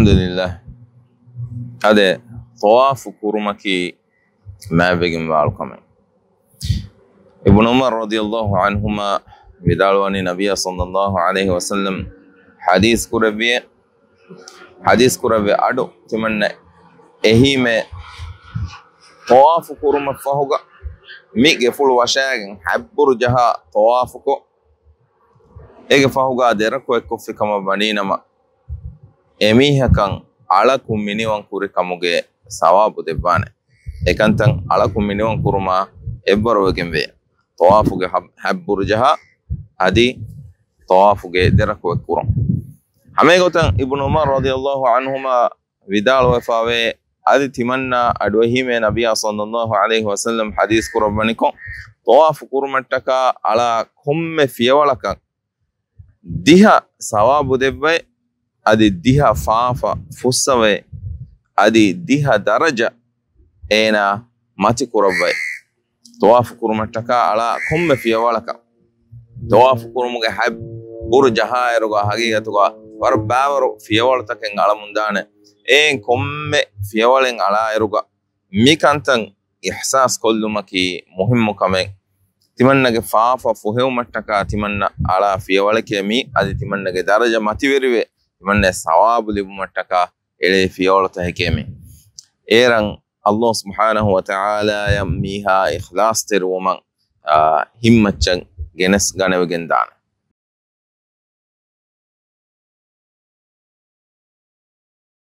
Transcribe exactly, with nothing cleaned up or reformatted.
އަލްޙަމްދުލިއްލާހް. އަދި ޠަވާފު ކުރުމަކީ މާތްވެގެން ވާ އަޅުކަމެއް. އިބްނު ޢުމަރު ރަޟިޔައްލާހު ޢަންހުމާ ވިދާޅުވަނީ، ނަބިއްޔާ ޞައްލައްލާހު ޢަލައިހި ވަސައްލަމް ޙަދީޘް ކުރެއްވިއޭ، ޙަދީޘް ކުރެއްވި އަޑު ތިމަންނަ އެހީމެ ޠަވާފު ކުރުމަށް ފަހުގަ މި ގެފުޅު ވަށާގެން ޙައްބުރު ޖަހާ ޠަވާފުކޮށް، އޭގެ ފަހުގަ ދެރަކު އެއްކޮށްފި ކަމަށް ވަނީނަމަ، އެމީހަކަށް އަޅަކު މިނިވަން ކުރި ކަމުގެ ސަވާބު ދެއްވާނެ. އެކަންތައް އަޅަކު މިނިވަން ކުރުމާ އެއްވަރުވެގެންވޭ. ޠަވާފުގެ ޙައް-، ޙައްބުރު ޖަހާ، އަދި ޠަވާފުގެ ދެރަކު އެއްކުރުން. ހަމައެގޮތަށް އިބްނު ޢުމަރު ރަޟިޔައްލާހު ޢަންހުމާ ވިދާޅުވެފަވޭ، އަދި ތިމަންނާ އަޑުއެހީމޭ ނަބިއްޔާ ޞައްލައްލާހު ޢަލައިހި ވަސައްލަމް ޙަދީޘް ކުރައްވަނިކޮށް، ޠަވާފު ކުރުމަށްޓަކާ އަޅާ ކޮންމެ ފިޔަވަޅަކަށް ދިހަ ސަވާބު ދެއްވައި، އަދި ދިހަ ފާފަ ފުއްސަވައި، އަދި ދިހަ ދަރަޖަ އޭނާ މަތި ކުރައްވައި. ޠަވާފު ކުރުމަށްޓަކާ އަޅާ ކޮންމެ ފިޔަވަޅަކަށް، ޠަވާފު ކުރުމުގެ ޙައްބުރު ޖަހާއިރުގަ ހަގީގަތުގަ ވަރަށް ބާވަރު ފިޔަވަޅުތަކެއް އަޅަމުންދާނެ. އެއިން ކޮންމެ ފިޔަވަޅެއް އަޅާއިރުގަ މި ކަންތައް އިޙްސާސް ކޮށްލުމަކީ މުހިއްމު ކަމެއް. ތިމަންނަގެ ފާފަ ފުހެވުމަށްޓަކާ ތިމަންނަ އަޅާ ފިޔަވަޅެކޭ މީ، އަދި ތިމަންނަގެ ދަރަޖަ މަތިވެރިވެ، ތިމަންނަ ސަވާބު ލިބުމަށްޓަކާ އެޅޭ ފިޔަވަޅުތަކެކޭ މީ. އޭރަށް ﷲ ސުބްޙާނަހޫ ވަތަޢާލާޔަށް މީހާ އިޚްލާޞްތެރިވުމަށް، އާ، ހިތްމައްޗަށް ގެނެސް ގަނެވިގެން ދާނެ.